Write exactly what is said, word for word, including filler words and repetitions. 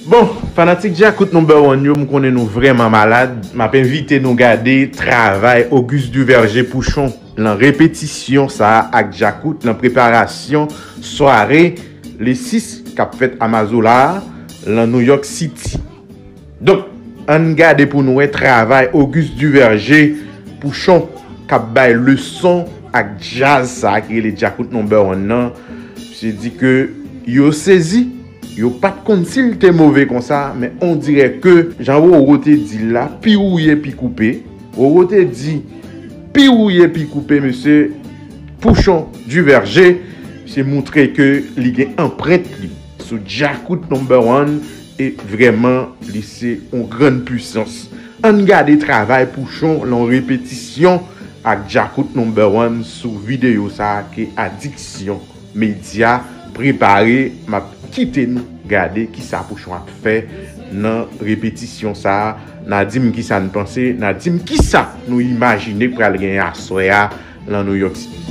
Bon, fanatik Djakout Number One yo, m konnen nou vrèman malad. M ap envite nou gade travay Auguste Duverger Pouchon lan repetisyon sa a ak Djakout lan preparasyon sware le sis k ap fèt a Mazola a, lan New York City. Donk, ann gade pou nou wè travay Auguste Duverger Pouchon k ap bay leson ak djaz sa a ki rele Djakout Number One nan. Misye di ke yo sezi, yo pa t konn si l te move konsa, men on dirè ke, jan Roro te di l la, pi wouye, pi koupe. Roro te di, pi wouye, pi koupe, mesye Pouchon Duverger, misye moutre ke li gen anprent li sou Djakout Number One, e vrèman, li se yon grann pwisans. Ann gade travay Pouchon lan repetisyon ak Djakout Number One sou videyo sa a ke Adiksyon Medya prepare. M ap kite nou gade kisa Pouchon ap fè nan repetisyon sa a. N a di m kisa n panse, n a di m kisa nou imajine k pral genyen aswè a lan New York City.